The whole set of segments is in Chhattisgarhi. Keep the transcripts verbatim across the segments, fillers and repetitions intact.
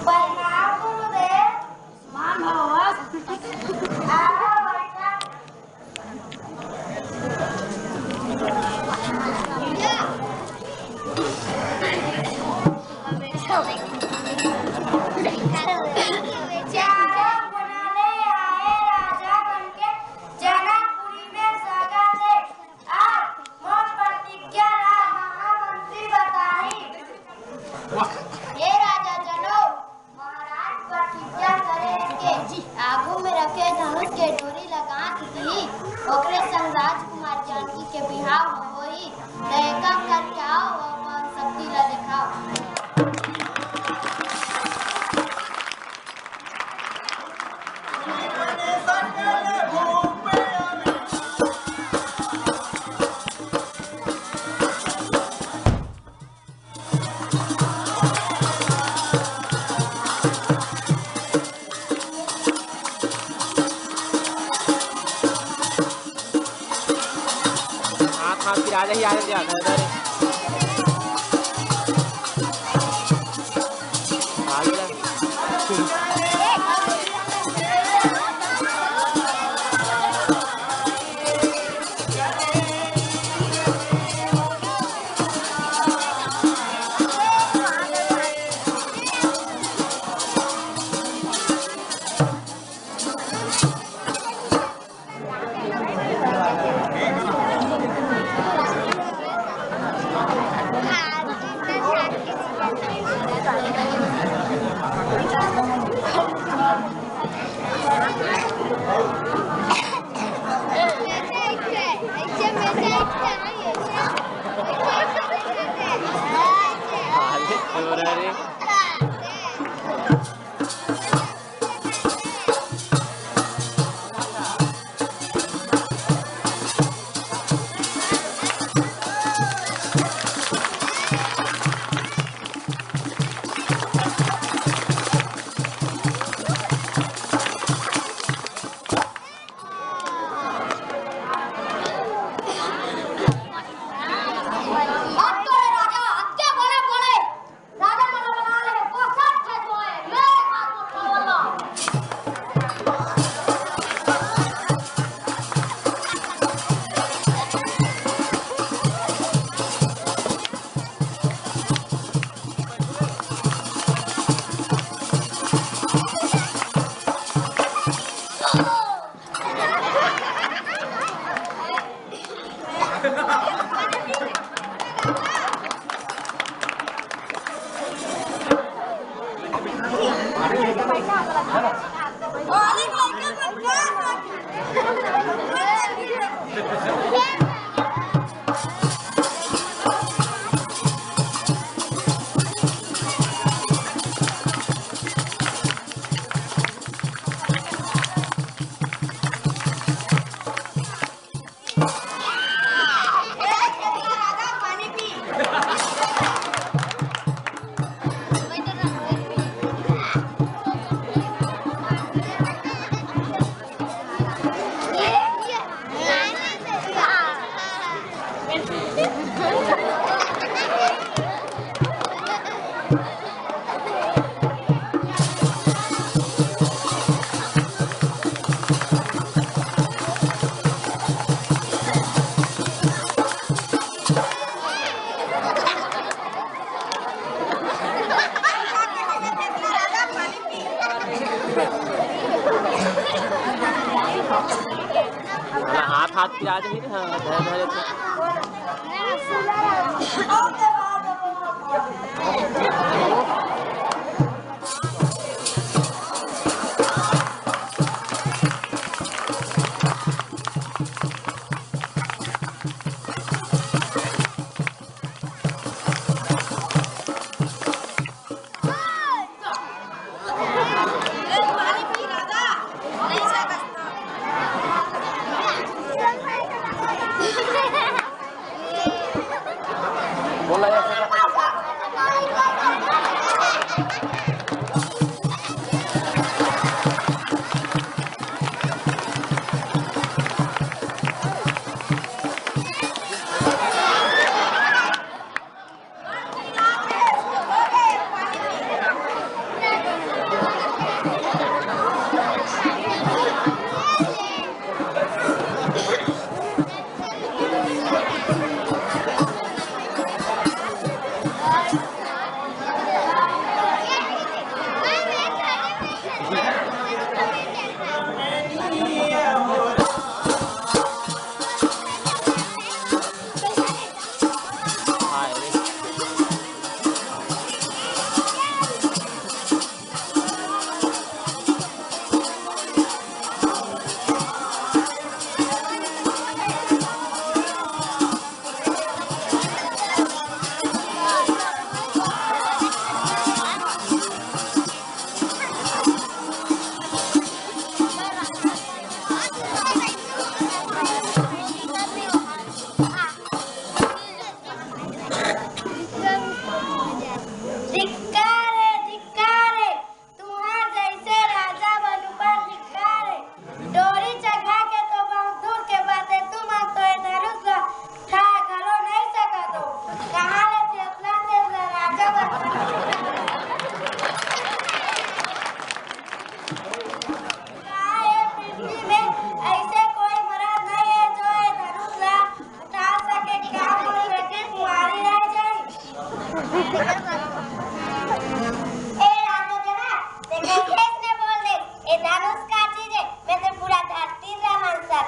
प्रणाम गुरुदेव। मान भव। आवा बैठा। चारा बनाने आए राजा बनके, जनकपुरी में स्वागत है। आज मोर प्रतिज्ञा ला महामंत्री बताही। हे राजा जनक, महाराज प्रतिज्ञा करे के आगू में रखे धनुष के डोरी लगा दीही, ओकरे संग राजकुमार जानकी के बिहाव होही। त एका करके आओ, अपन शक्ति ला दिखाओ। हाथ, हाथ फिरा दे, आ दे, आ दे। आ दे। हाथ, हाथ पिरा दे। हाँ, धर, धर, धर। धिक्कार हे, धिक्कार हे, तुम्हार जैसे राजा मन ऊपर धिक्कार हे। डोरी चघा के तो बहुत दूर के बात हे, तुमन तो ए धनुष ला उठा घलो नहीं सकत हो। कहाँ ले थेथला थेथला राजा बन का ए पृथ्वी में ऐसे कोई मरद नहीं हे जो ए धनुष ला उठा सके, का मोर बेटी कुंवारी रह जाए? ए रातो जना, ते कइसे अइसने बोल दे? ए धनुष का चीज हे, मैं तो पूरा धरती ला मन सक।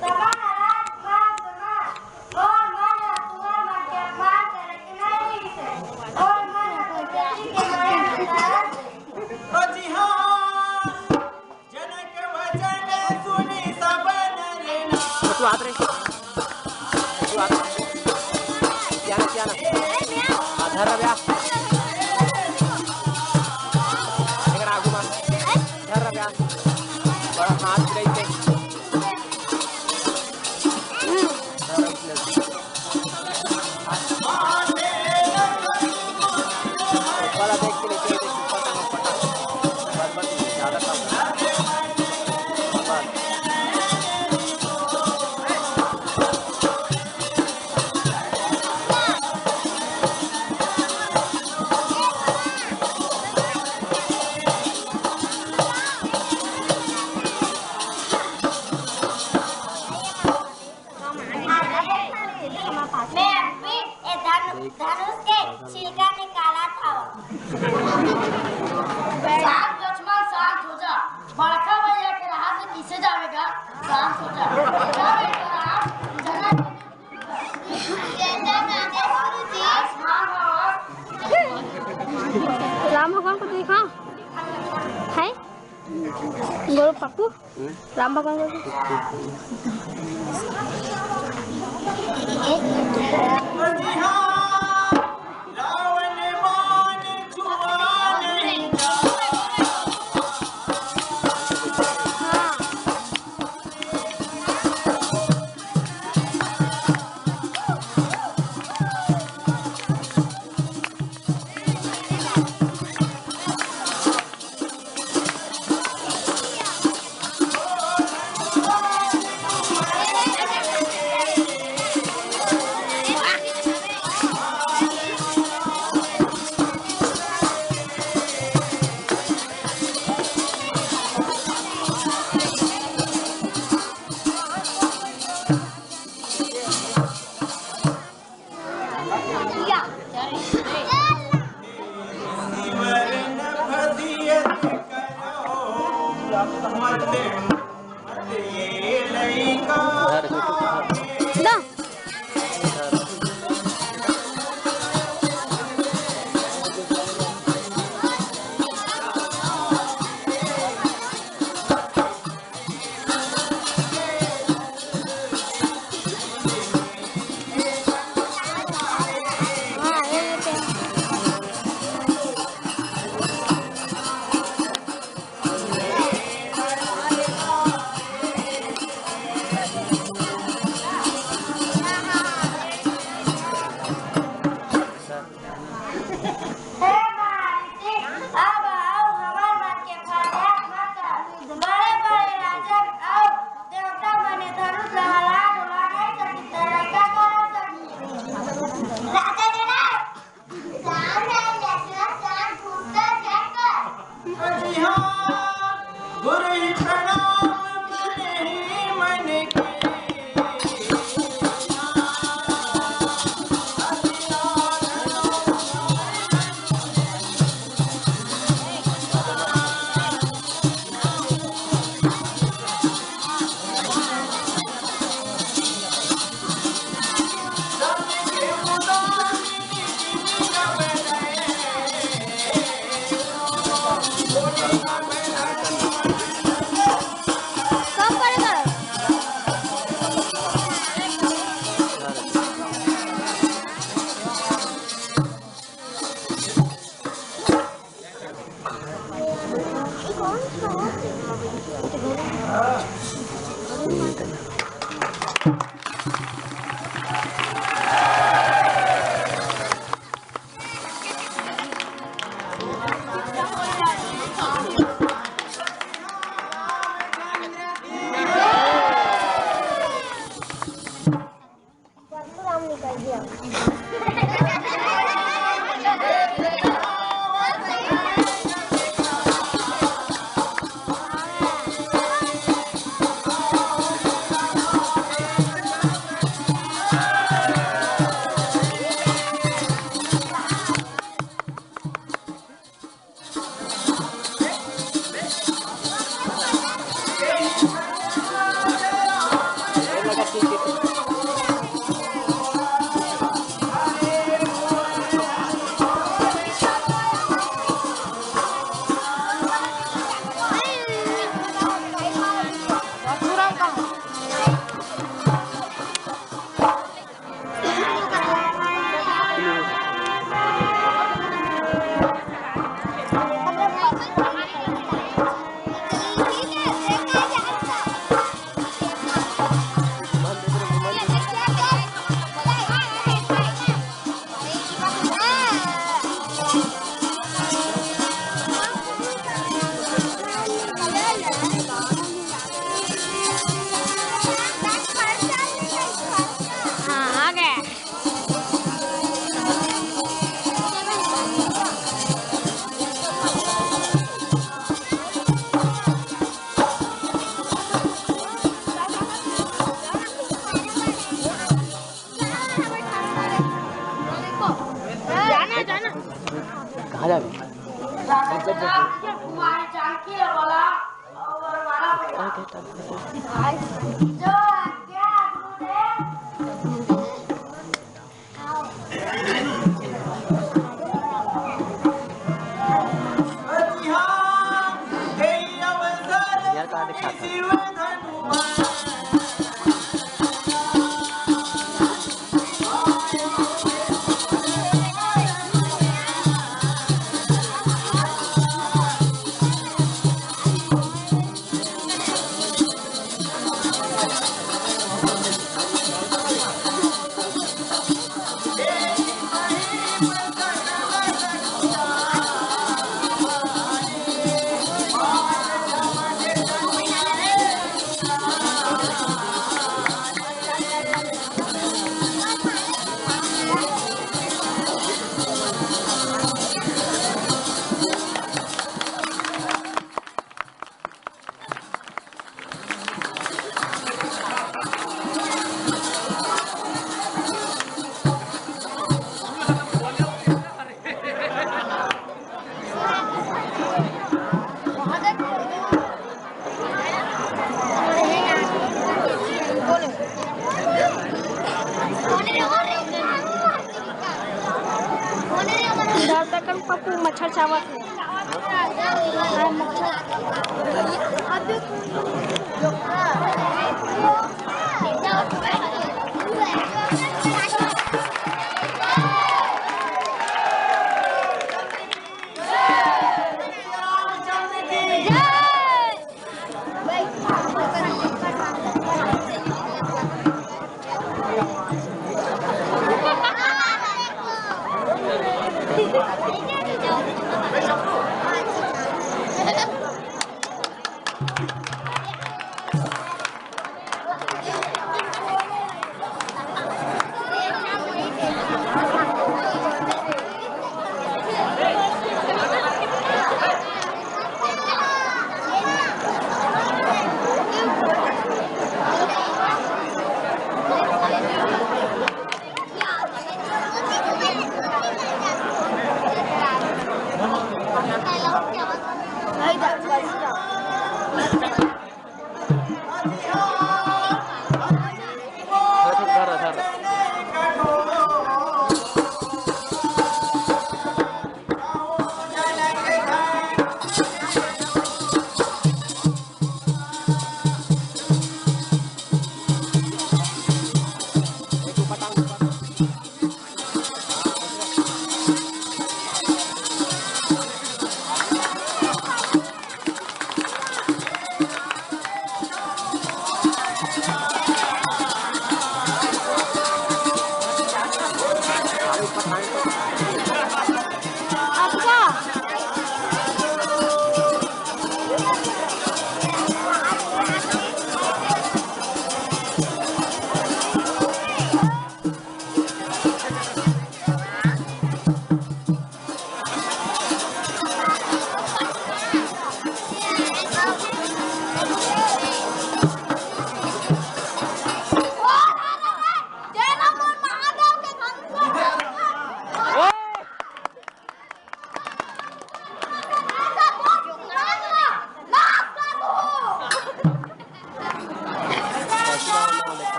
सभानारायण मान सम्मान, मोर मन ह तुंहर मन के अपमान करे के नहीं रिहिस हे। मोर मन ह तो बेटी के मया में तरस गे। ओ जी हाँ। जनक वचन सुनि सब नर नारी। तू हाथ रे। तू हाथ। पियाना, पियाना। हाथ धर रव्या। एक आगू मार। धर रव्या। बड़ा हाथ गिराई पे। मैं अभी ए धनु-, धनुष के छिलका निकालत हवं। शांत लक्ष्मण, शांत हो जा। बड़का भैया के राह से किसे जावेगा? शांत हो जा। जा बेटा, राम, जनक राम भगवान को देखा है। गोरू पप्पू, राम भगवान को। परशुराम निकल गया। हाँ, आ गया। कहाँ जाबे? डर तक पप्पू मच्छर चावत हे।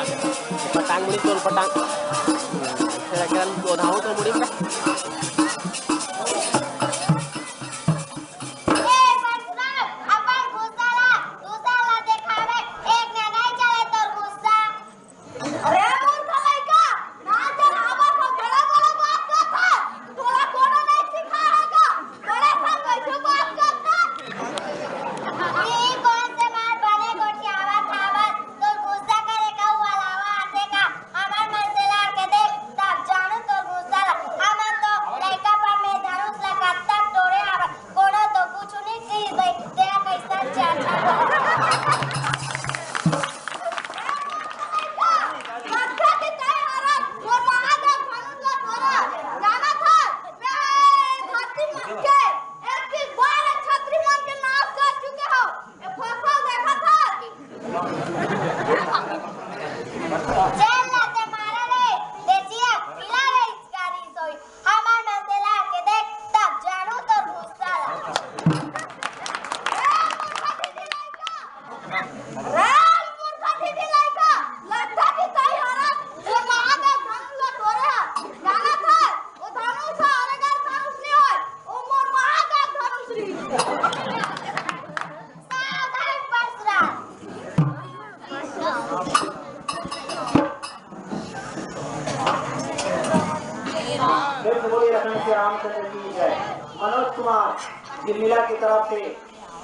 पटांग मुड़ी, तोर पटांग। तेरा क्या ओढ़ाओ तो मुड़ी का? ए, परसुराम, अपन गुस्सा ला दूसर ला देखावे, एक ने नहीं चले तोर गुस्सा। अरे मूर्ख लइका, ना चलावा तो बड़ा बड़ा बात करत हस। तोला कोनो नहीं सिखाए हे का? बड़े संग कइसे बात करत हस? ई कोन से मार बने गोठियावत हावस? तोर गुस्सा करे का अलावा आथे का? हमर मन से लड़ के देख, तब जानू तोर गुस्सा ला। हमन तो लइकापन में धनुष ला कतका टोरे हावन, कोनो तो कुछु नहीं कही दे, तेरा कइसन चाचा। लड़का के तय हरत, मोर महादेव धनुष ला टोरे। जानत हस, मैं धरती मन के एक बार छतरी मन के नाश कर चुके हंव। ए फसल देखत हस? जेल ला ते मारे रे, देसिया खिला रे इसकारी सोई। हमर मन से लड़ के देख, तब जानू तोर गुस्सा ला। रे मूर्ख दीदी लइका, रे मूर्ख दीदी लइका, लगता कि तई हरत, वो महादेव धनुष ला टोरे हस। जानत हस, वो धनुष ह अलग धनुष नहीं होय, वो मोर महादेव धनुष रही। सावधान परसुराम। फिर से बोलिए, लखन श्री रामचंद्र की जय। मनोज कुमार जिमिला की तरफ से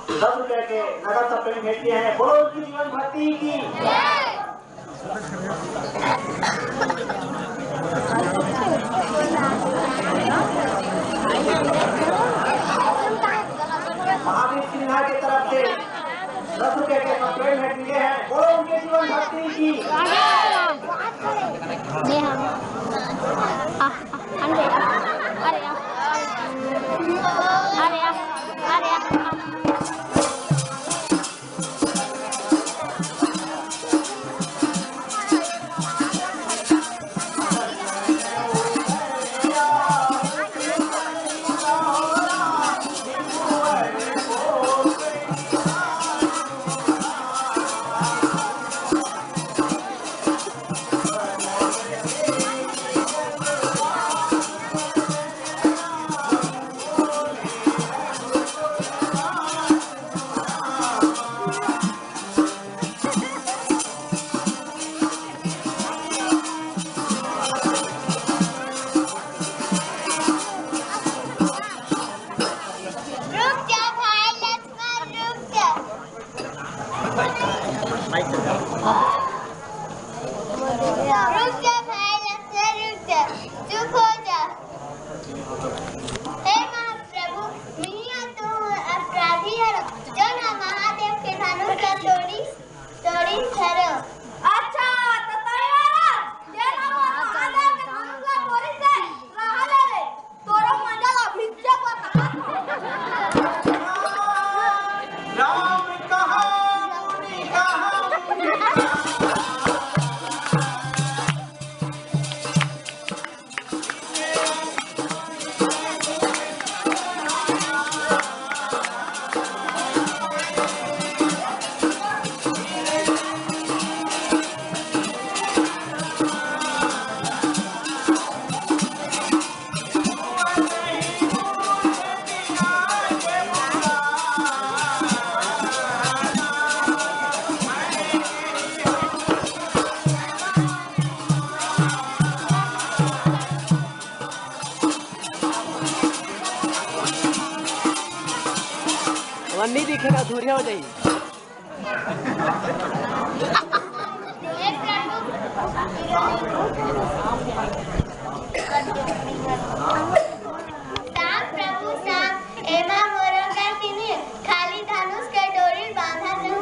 दस रुपए के नगद सप्रेम भेंट किए हैं। बोलो उनकी जीवन भक्ति की। महावीर सिन्हा की तरफ से दस रुपए के सप्रेम भेंट मिले हैं। बोलो उनके जीवन भक्ति की। जी हाँ। आ, आ, अरे, अरे, अरे, अरे, अरे, रुक जा भाई लक्ष्मण, रुक जा। रुक जा भाई लक्ष्मण, रुक जा, चुप हो जा। हे महाप्रभु, मिया तो अपराधी हरो, जो ना महादेव के धनुष का तोड़ी, तोड़ी धरो। अच्छा, तो तैयार है? जे ना महादेव के धनुष का तोड़ी से रहा ले रे। तोरो मजा ला भिज्जा बता। राम कहा, मुनि कहा। हमन नहीं दिखे ना, धुरिया हो जाई। श्याम प्रभु श्याम, एमा मोरो का किनी, खाली धनुष के डोरी बांधा तो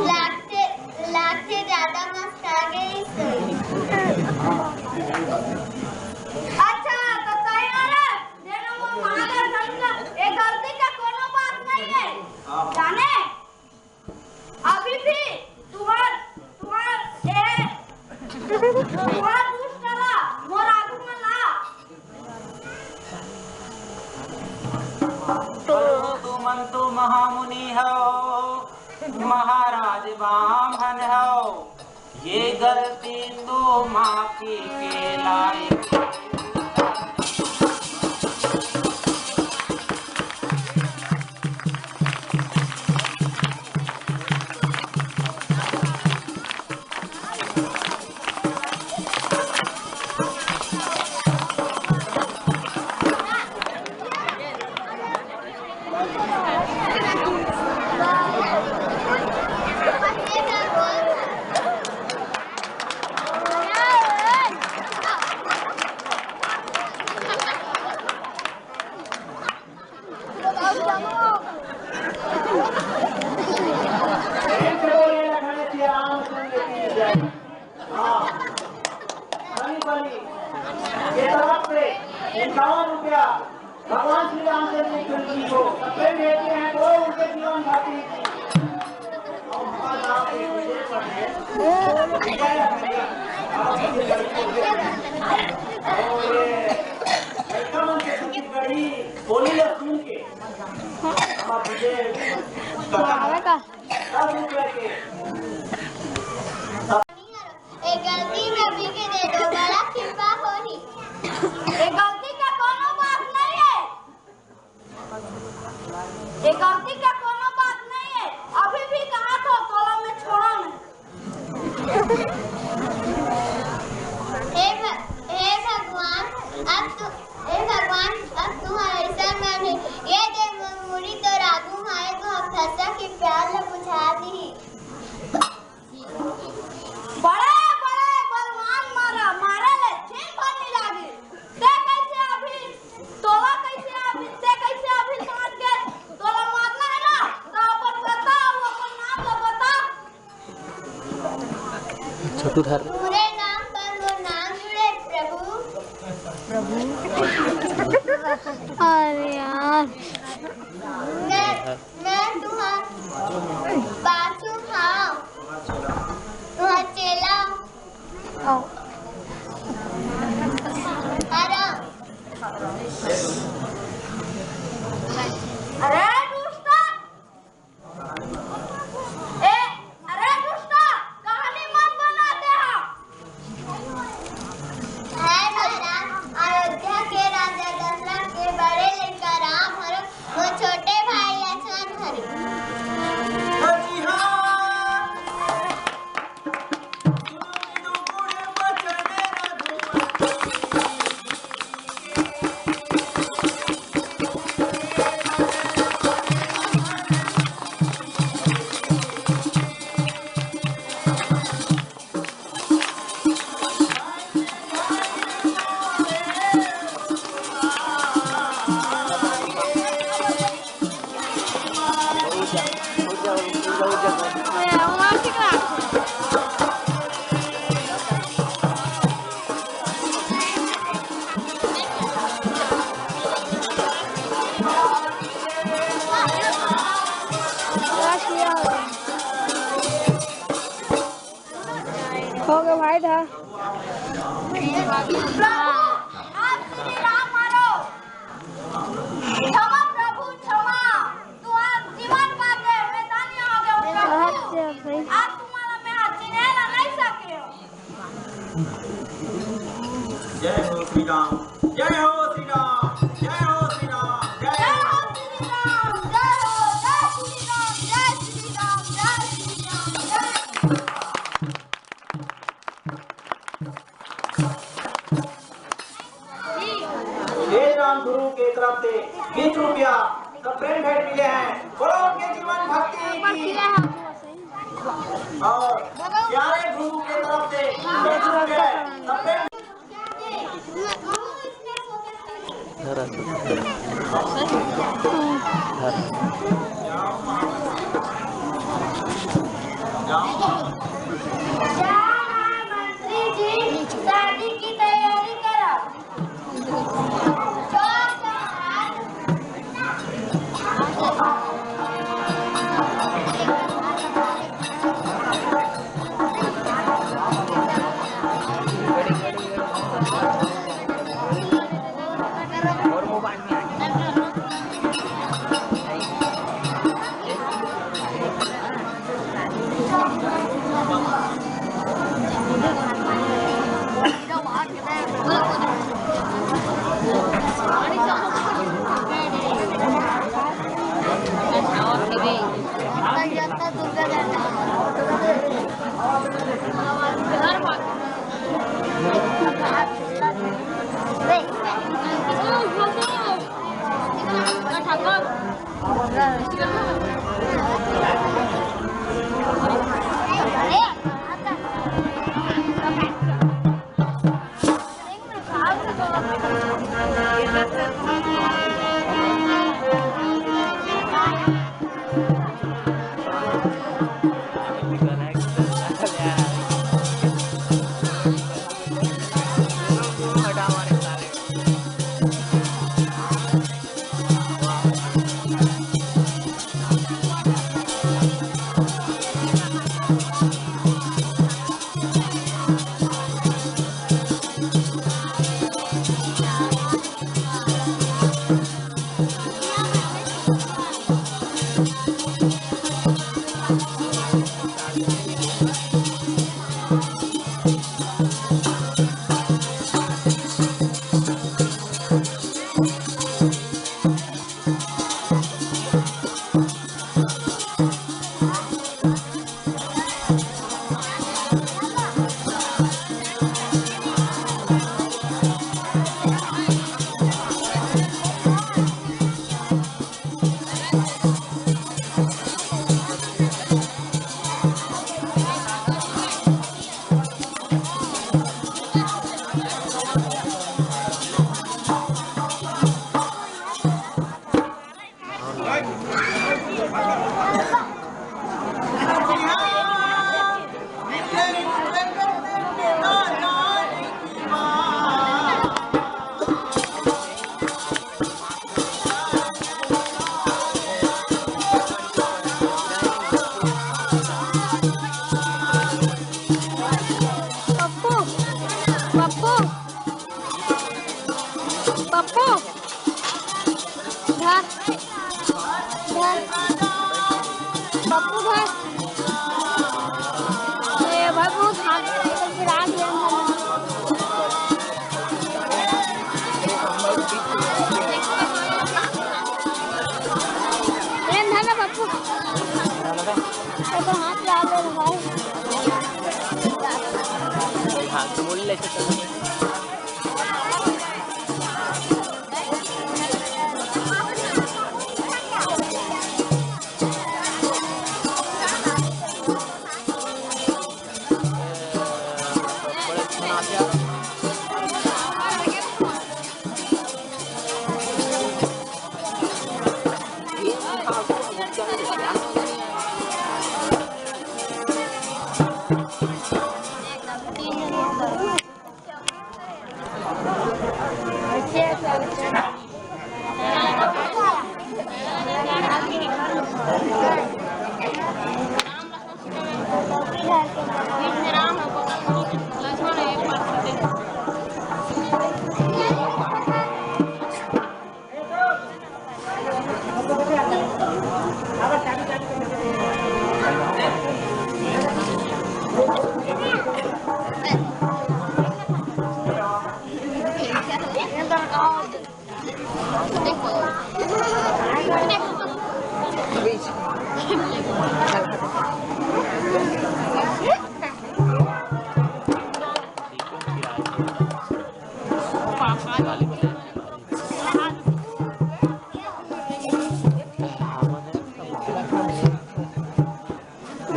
लागथे, लागथे ज्यादा मस्त आ गई। अच्छा, तो तैयार है? जेना वो महादेव धनुष, ये गलती का कोनो बात नहीं है। जाने? अभी भी तुहर, तुहर, ए, तुहर दुष्ट ला मोर आगू में ला। प्रभु तुमन तो महामुनि हव, महाराज बामन हव। ये गलती तो माफी के लायक। हाँ। बनी, बनी। ये तरफ से इक्यावन रुपया भगवान श्री रामचंद्र की कुंडली को सफेद भेजते हैं, तो उनके जीवन भक्ति की। और हमारा नाम एक विजय पटेल। और ये लड़का मन के छत्तीसगढ़ी बोली ला सुन के हमारा विजय का दस रुपया के ए गलती में भी के दे दो, बड़ा कृपा होही। ए गलती का कोनो बात नहीं है, ए गलती का कोनो बात नहीं है। अभी भी कहा था तोला में छोड़ा नहीं। हे भ-, हे भगवान, अब तू, हे भगवान, अब तुम्हारा ऐसा मन है, ये दे मुड़ी तो रागू माए तो हम फंसा के प्यार ले बुझा दी। बड़े बड़े बलवान मारा, मारे ले छीन भर नी लागे। ते कैसे अभी, तोला कैसे अभी, ते कैसे अभी मार के, तोला मारना है ना, तो अपन बता, वो अपन नाम ला बता। छोटू धर। पूरे नाम पर वो नाम जुड़े, प्रभु। प्रभु। अरे यार। मैं, मैं तुहार पाछू हाँ। तुहार चेला। आओ। अरे। अरे दुष्टा। ए, अरे दुष्टा, कहानी मत बनाते हा। हाय महाराज, अयोध्या के राजा दशरथ के बड़े लड़का राम हर वो छोटे भाई लक्ष्मण हर। हो गया भाई था। प्रभु, आप श्री राम मारो। क्षमा प्रभु, क्षमा। तू आज जीवन पा के मैं धन्य हो गया हूँ, प्रभु। अच्छा भाई। आज तुम्हारा मैं आज चिन्हला नहीं सके हो। जय हो श्री राम, जय हो श्री राम, जय हो श्री राम, जय हो। जय हो श्री राम, जय हो, जय श्री राम, जय श्री राम, जय श्री राम, जय श्री राम। हे राम गुरु के तरफ से बीस रुपया सब फ्रेंड भेंट मिले हैं, बोलो उनके जीवन भक्ति की। और प्यारे गुरु के तरफ से बीस रुपया सब फ्रेंड मंत्री जी, शादी की तैयारी करा।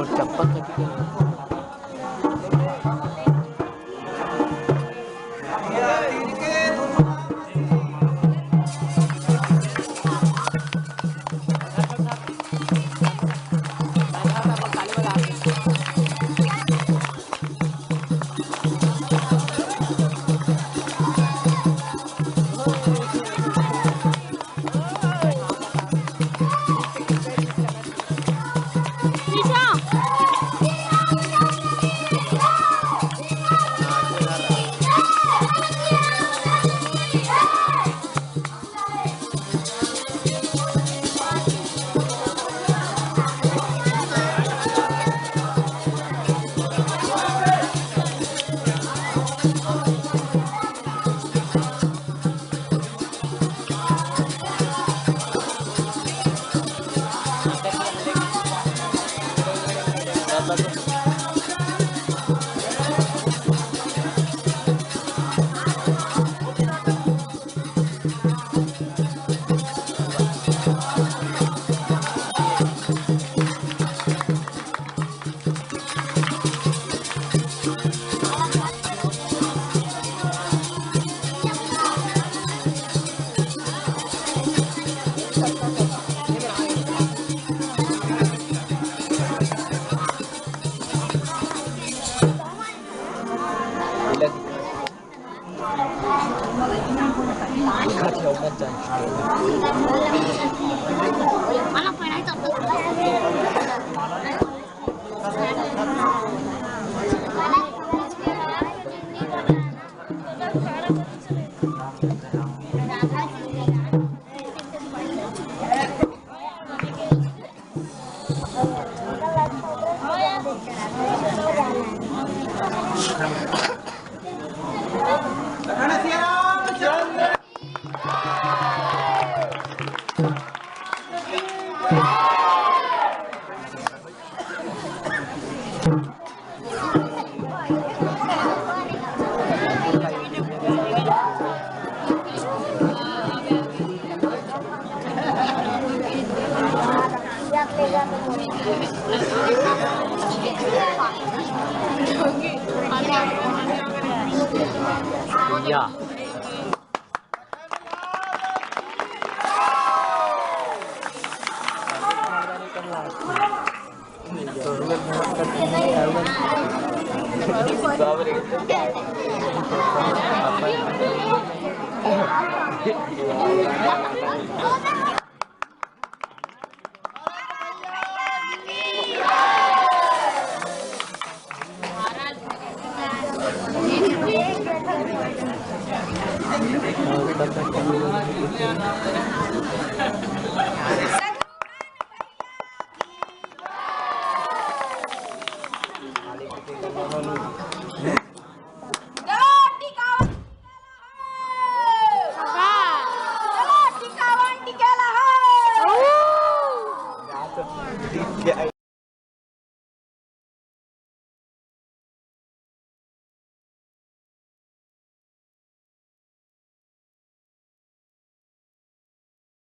मोर चप्पल कति या।